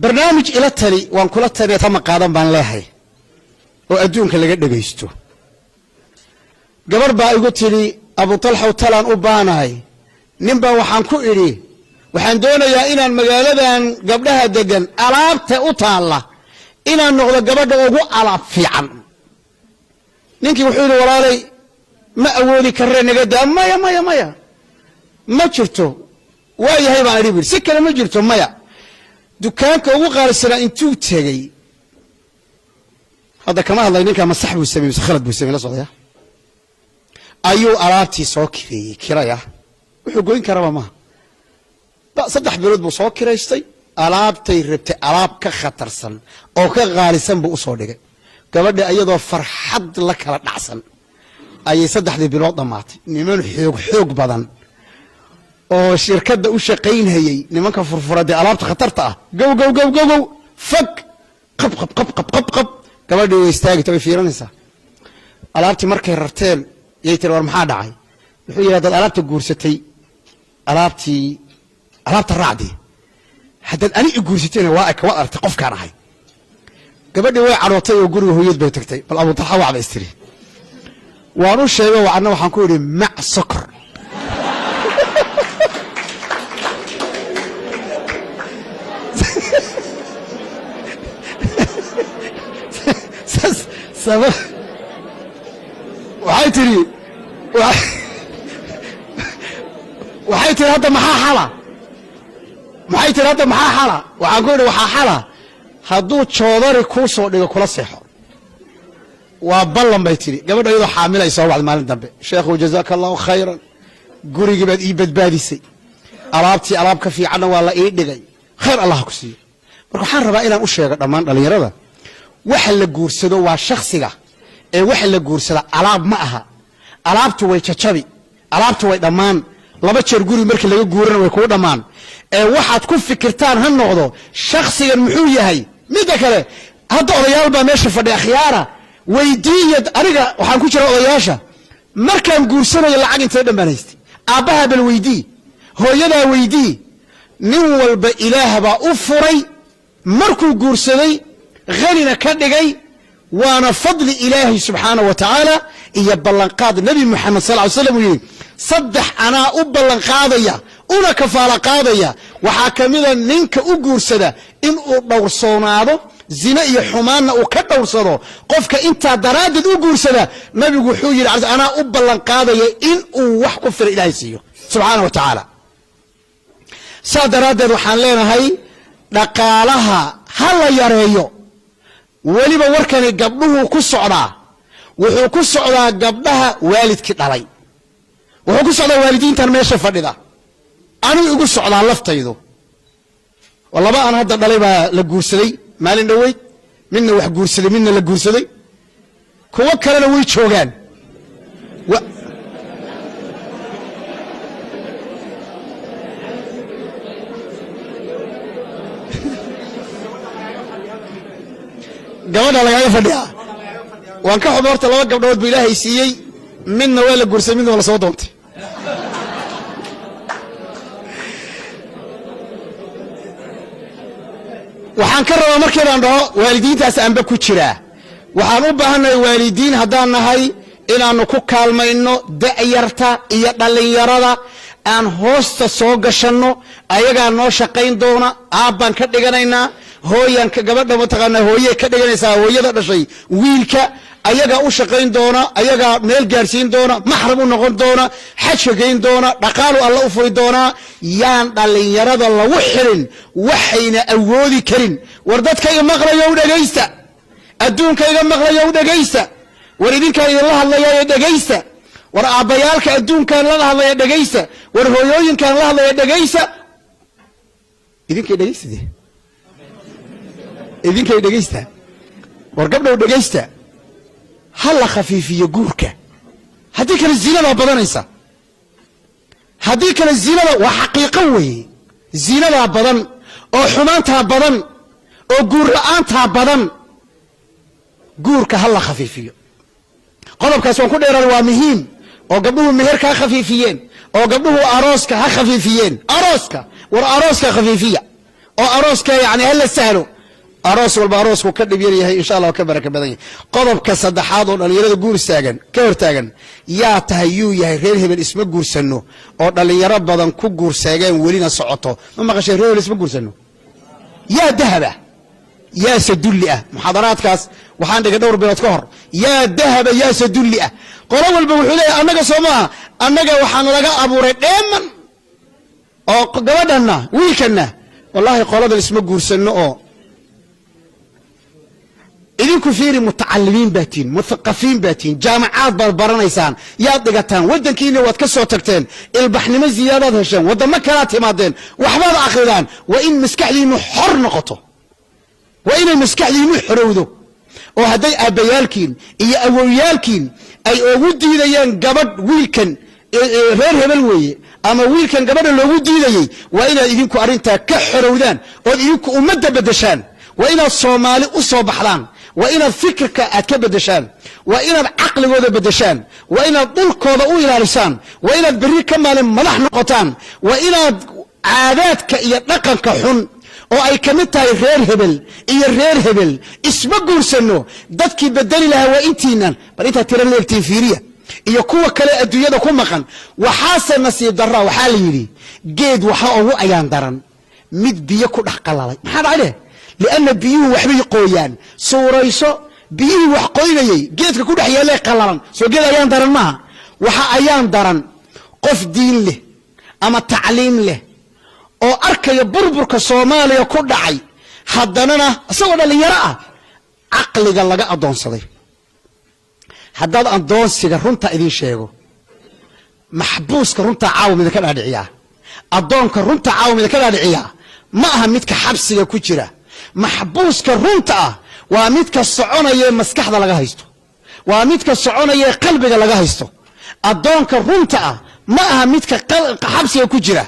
Barnaamij ila tali waan kula taliya tama qaadan baan leehay oo adduunka laga dhegaysto. Gabarh baa igu tidhi, Abu Talxaw, talaan u baanahay. Nin baa waxaan ku idhi, waxaan doonayaa inaan magaaladan gabdhaha degan alaabta u taalla inaan noqdo gabadha ugu alaab fiican. Ninkii wuxuu yidhi, walaalay, ma awoodi karre, naga daa. Maya, maya, maya, ma jirto. Waa yahay baan idhi, bu yidhi, si kale ma jirto. Maya, dukaanka ugu qaalisanaa intuu tegey, hadda kama hadlay ninkaa ma sax buu samey mise khalad buu samey, la socdaya, ayuu alaabtii soo kireeyey. Kiraya wuxuu goyn karaba maaha. 3 bilood buu soo kiraystay. Alaabtay rabtay alaab ka khatarsan oo ka qaalisan buu usoo dhigay. Gabadha iyadoo farxad la kala dhacsan ayay 3dii bilood dhammaatay. Niman xoog xoog badan oo shirkadda u shaqaynhayey, nimanka furfura dee alaabta khatarta ah, gow gow gow gow gow, fag, qab qab qab qab qab qab. Gabadhii way istaagita, way fiirinaysaa alaabtii. Markay rarteen yay tiri, war maxaa dhacay? Wuxuu yidhi, haddaad alaabta guursatay, alaabtii alaabta raacdii, haddaad ani i guursatayna waa eka waad aragtay qofkaan ahay. Gabadhii way cadhootay oo guriga hooyad bay tagtay. Bal Abu Talxa wacba istiri. Waan u sheegay, wacna, waxaan ku idhi, mac sokor. Waxay tiri, hadda maxaa xala? Maxay tiri, hadda maxaa xala? Waxaan ku idhi, waxaa xala hadduu joodari kuu soo dhigo, kula seexo, waa ballan, bay tidhi. Gabadha iyadoo xaamil ay soo wacday maalin dambe. Sheekhu, jazaaka Allahu khayran, gurigii baad ii badbaadisay, alaabtii alaab ka fiicanna waa la ii dhigay, khayr Allah ku siiyo. Marka waxaan rabaa inaan u sheego dhammaan dhallinyarada, waxa la guursado waa shakhsiga ee waxa la guursada alaab ma aha. Alaabtu way jajabi, alaabtu way dhammaan, 2 jeer guri markii laga guurana way kuu dhammaan. Ee waxaad ku fikirtaan ha noqdo shakhsigan muxuu yahay. Midda kale, hadda odayaal baa meesha fadhiya, akhyaara weydiiya. Aniga waxaan ku jira odayaasha. Markaan guursanayo lacag intee dhan baan haystay? Aabbahaa bal weydii, hooyadaa weydii. Nin walba Ilaah baa u furay markuu guursaday, hanina ka dhigay, waana fadli Ilaahay subxaana wa tacaala iyo ballanqaad Nebi Moxamed sal ly slam uu yidhi, saddex anaa u ballanqaadaya una kafaalo qaadaya. Waxaa ka mida ninka u guursada inuu dhowrsoonaado, zine iyo xumaanna uu ka dhowrsado. Qofka intaa daraaddeed u guursada, nabigu wuxuu yidhi, anaa u ballanqaadaya inuu wax ku fila Ilaahay siiyo subxaana wa tacaala. Saa daraaddeed waxaan leenahay, dhaqaalaha ha la yareeyo. Weliba warkani gabdhuhu ku socdaa, wuxuu ku socdaa gabdhaha waalidkii dhalay, wuxuu ku socdaa waalidiintan meesha fadhida, anuu igu socdaa laftaydu. Oo laba aan hadda dhalay baa la guursaday maalin dhoweyd, midna wax guursaday, midna la guursaday, kuwo kalena way joogaan. Gabadha lagaaga fadhiyaa, waan ka xubay. Horta laba gabdhood buu Ilaahay siiyey, midna waa la guursaday, midna waa la soo doontay. Waxaan ka rabaa markaydaan dhaho waalidiintaas aanba ku jiraa, waxaan u baahannahay waalidiin haddaan nahay inaannu ku kaalmayno da'yarta iyo dhallinyarada, aan hoosta soo gashanno. Ayagaa noo shaqayn doona. Aabbaan ka dhiganaynaa, hooyaan gabadha mataqaanaa hooyey ka dhiganaysaa, hooyada dhashay wiilka. Ayagaa u shaqayn doona, ayagaa meel gaadhsiin doona, maxram u noqon doona, xajka geyn doona, dhaqaalu Alla u furi doonaa. Yaan dhallinyarada lagu xirin waxayna awoodi karin. War dadkayga maqlayo u dhegaysta, adduunkayga maqlayo u dhegaysta, war idinkaan idinla hadlayaayo dhegaysta, war aabbayaalka adduunkaan lala hadlaya dhegaysta, war hooyooyinkaan la hadlaya dhegaysta. Idinkay dhegaystade, idinkay dhegaysta, war gabdhow dhegaysta. Ha la khafiifiyo guurka, haddii kale zinadaa badanaysa. Haddii kale zinada waa xaqiiqo weeye, zinadaa badan oo xumaantaa badan oo guur la'aantaa badan. Guurka ha la khafiifiyo. Qodobkaas waan ku dheeraan, waa muhiim. Oo gabdhuhu meherka ha khafiifiyeen, oo gabdhuhu arooska ha khafiifiyeen. Arooska, war arooska khafiifiya. Oo arooska yani hala sahlo. Aroos walba aroosku ka dhib yar yahay, insha Allah, ka baraka badan yahay. Qodobka saddexaad oo dhallinyarada guur istaagan ka hortaagan, yaa tahay, yuu yahay, reer hebel isma guursano, oo dhallinyaro badan ku guurseegeen, welina socoto. Ma maqashay reer hebel isma guursano? Yaa dahaba, yaase dulli ah? Muxaadaraadkaas waxaan dhigay dhowr bilood ka hor. Yaa dahaba, yaase dulli ah? Qolo walba wuxuu leeyahay, annaga soo maaha, annaga waxaan laga abuuray dheeman, oo gabadhanna wiilkanna wallahi qoladan isma guursano. Oo idinku fiiri, mutacalimiin baa tihin, muthaqafiin baa tihin, jaamacaad baad baranaysaan, yaad dhigataan, waddankiina waad ka soo tagteen, ilbaxnimo ziyaadaad hesheen, waddamo kalaad timaadeen, waxbaad akridaan. Waa in maskaxdiinu xor noqoto, waa inay maskaxdiinu xorowdo. Oo hadday aabbayaalkiin iyo awowyaalkiin ay ugu diidayeen gabadh wiilkan reer hebel weeye ama wiilkan gabadha loogu diidayey, waa inaad idinku arrintaa ka xorowdaan ood idinku ummadda beddeshaan. Waa inaad Soomaali u soo baxdaan, waa inaad fikirka aad ka beddeshaan, waa inaad caqligooda beddeshaan, waa inaad dhulkooda u ilaalisaan, waa inaad berri ka maalin madax noqotaan. Waa inaad caadaadka iyo dhaqanka xun oo ay ka mid tahay reer hebel iyo reer hebel isma guursanno, dadkii bedeli lahaa waa intiinan. Bal intaad tira leegtiin fiiriya iyo kuwa kale adduunyada ku maqan. Waxaase nasiib darraa, waxaa la yidhi, geed waxa ugu ayaan daran mid biyo ku dhex qalalay. Maxaa dhacay leh? Lianna biyuhu waxbay qooyaan. Suurayso biyihii wax qoynayey geedka ku dhex yaallee qalalan. Soo geed ayaan daran maaha? Waxa ayaan daran qof diin leh ama tacliim leh oo arkaya burburka Soomaaliya ku dhacay, haddanana isagoo dhallinyaro ah caqliga laga addoonsaday. Haddaad addoonsiga runta idiin sheego, maxbuuska runtaa caawa midinka dhaadhiciyaa, addoonka runta caawa midinka dhaadhiciyaa, ma aha midka xabsiga ku jira. Maxbuuska runta ah waa midka soconaya maskaxda laga haysto, waa midka soconaya qalbiga laga haysto. Addoonka runta ah ma aha midka xabsiga ku jira,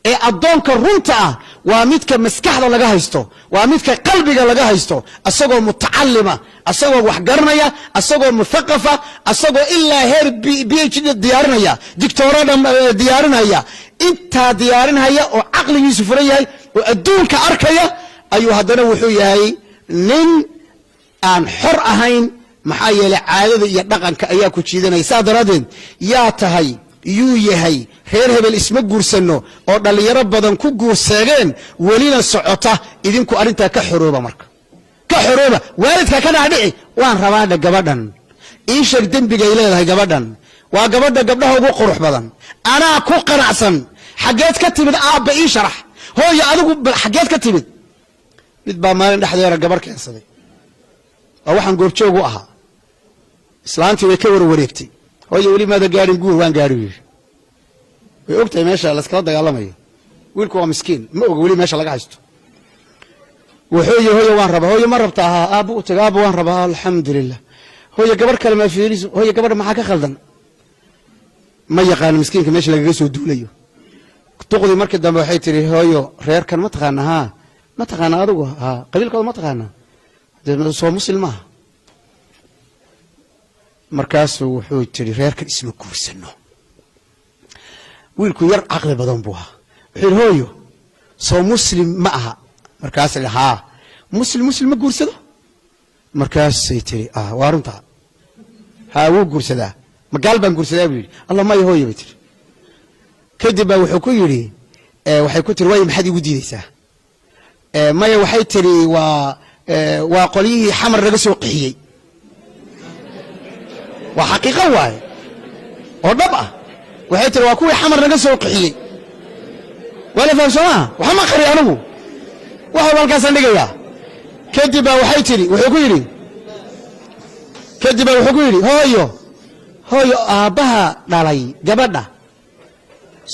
ee addoonka runta ah waa midka maskaxda laga haysto, waa midka qalbiga laga haysto, asagoo mutacalima, asagoo wax garanaya, asagoo muthaqafa, asagoo ilaa heer PhD diyaarinaya, dictooro diyaarinaya, intaa diyaarinaya oo caqligiisu furan yahay oo adduunka arkaya, ayuu haddana wuxuu yahay nin aan xor ahayn. Maxaa yeelay, caadada iyo dhaqanka ayaa ku jiidanaya. Saa daraaddeed, yaa tahay, yuu yahay, reer hebel isma guursanno oo dhallinyaro badan ku guurseegeen, welina socota, idinku arrintaa ka xorooba. Marka ka xorooba, waalidka ka dhaadhici, waan rabaadha gabadhan, ii sheeg dembigay leedahay gabadhan, waa gabadha gabdhaha ugu qurux badan, anaa ku qanacsan. Xaggeed ka timid, aabba? Ii sharax. Hooyo, adigu xaggeed ka timid? Mid baa maalin dhexdeera gabarh keensaday, waa waxaan goobjoog u ahaa. Islaantii way ka warwareegtay. Hooyo, weli maada gaadhin guur? Waan gaadhi, yidhi. Way og tahay meesha layskala dagaalamayo. Wiilku waa miskiin, ma oga weli meesha laga haysto. Wuxuu yihi, hooyo, waan rabaa. Hooyo, ma rabtaa? Haa. Aabba u taga. Aabba, waan rabaa. Alxamdulilah. Hooyo, gabarh kale maa fiiriso? Hooyo, gabadha maxaa ka khaldan? Ma yaqaano miskiinka meesha lagaga soo duulayo. Duqdii markii dambe waxay tihi, hooyo, reerkan ma taqaana? Haa. Ma taqaana adigu? Haa. Qabiilkooda ma taqaana? Soo Muslim maaha? Markaasuu wuxuu tidhi, reerkan isma guursano. Wiilku yar caqli badan buu ahaa. Wuxuu yidhi, hooyo, soo Muslim ma aha? Markaasay, haa. Muslim Muslim ma guursado? Markaasay tiri, waa runtaa, haa, wuu guursadaa. Ma gaal baan guursadaa, buu yidhi. Allah, maya hooyo, bay tiri. Kadib baa wuxuu ku yidhi, waxay ku tiri, waayo, maxaad igu diideysaa? Maya, waxay tiri, waa qolyihii Xamar laga soo qixiyey. Waa xaqiiqo waaye oo dhab ah. Waxay tiri, waa kuwii Xamar naga soo qixiyey. Waa la faham, soo maha? Waxa ma qari anigu, wax walba halkaasaan dhigayaa. Kadib baa waxay tidhi, wuxuu ku yidhi, kadib baa wuxuu ku yidhi, hooyo, hooyo, aabbaha dhalay gabadha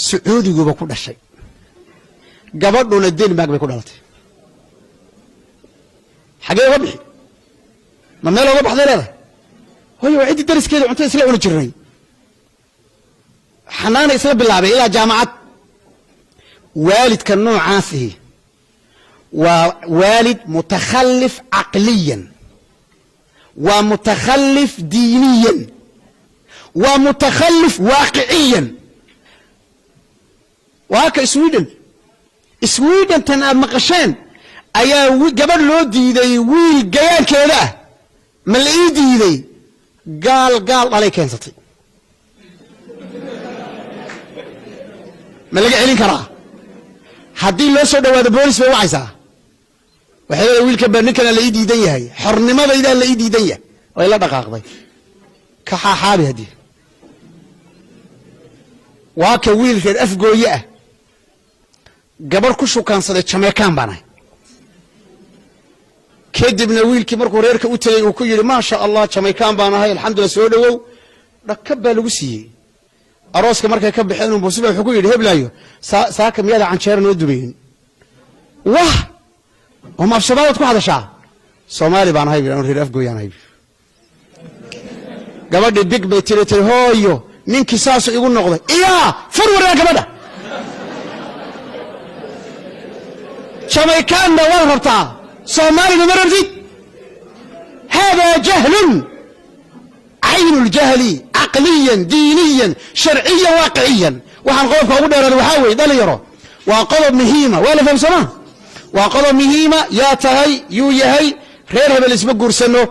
Sacuudiguba ku dhashay, gabadhuna Denmark bay ku dhalatay. Xagee uga bixi? Ma meel oga baxday leedahay? Hooyo, waa ciddii dariskeeda, cuntada isla cuni jirnay, xanaana isla bilaabay ilaa jaamacad. Waalidka noocaasihi waa waalid mutakhallif caqliyan, waa mutakhallif diiniyan, waa mutakhallif waaqiciyan. Waa ka Sweden, Sweden tan aad maqasheen. Ayaa gabadh loo diiday wiil gayaankeeda ah. Ma la ii diiday? Gaal gaal dhalay keensatay. Ma laga celin karaa? Haddii loo soo dhawaado, boolis bay wacaysaa. Waxay leedahay, wiilkan baa, ninkana la ii diidan yahay, xornimadaydaa la ii diidan yahay. Way la dhaqaaqday ka xaaxaabi. Haddii waa ka wiil reer Afgooye ah gabarh ku shukaansaday, Jameekaan baan ahay. Kadibna wiilkii markuu reerka u tegey, uu ku yidhi, "Maasha Allah, Jamaykaan baan ahay, alxamdulillah, soo dhowow." Dhakab baa lagu siiyey. Arooska markay ka baxeen unbu siba wuxuu ku yidhi, "Heblaayo, saaka miyaada canjeera noo dubaynin?" Wah, oo ma af Soomaaliad ku hadashaa? "Soomaali baan ahay, reer Afgooyaan ahay." Gabadhii big bay tiri, "Hooyo, ninkii saasuu igu noqday." Iyaa fur waraa gabadha. Jamaykaanna waad rabtaa, Soomaalina ma rabtid. Haadaa jahlun caynu ljahli, caqliyan, diiniyan, sharciyan, waaqiciyan. Waxaan qodobka ugu dheeraada waxaa weeye, dhalinyaro, waa qodob muhiima. Waa la fahamsoomaa? Waa qodob muhiima. Yaa tahay? Yuu yahay? Reer hebel isma guursano.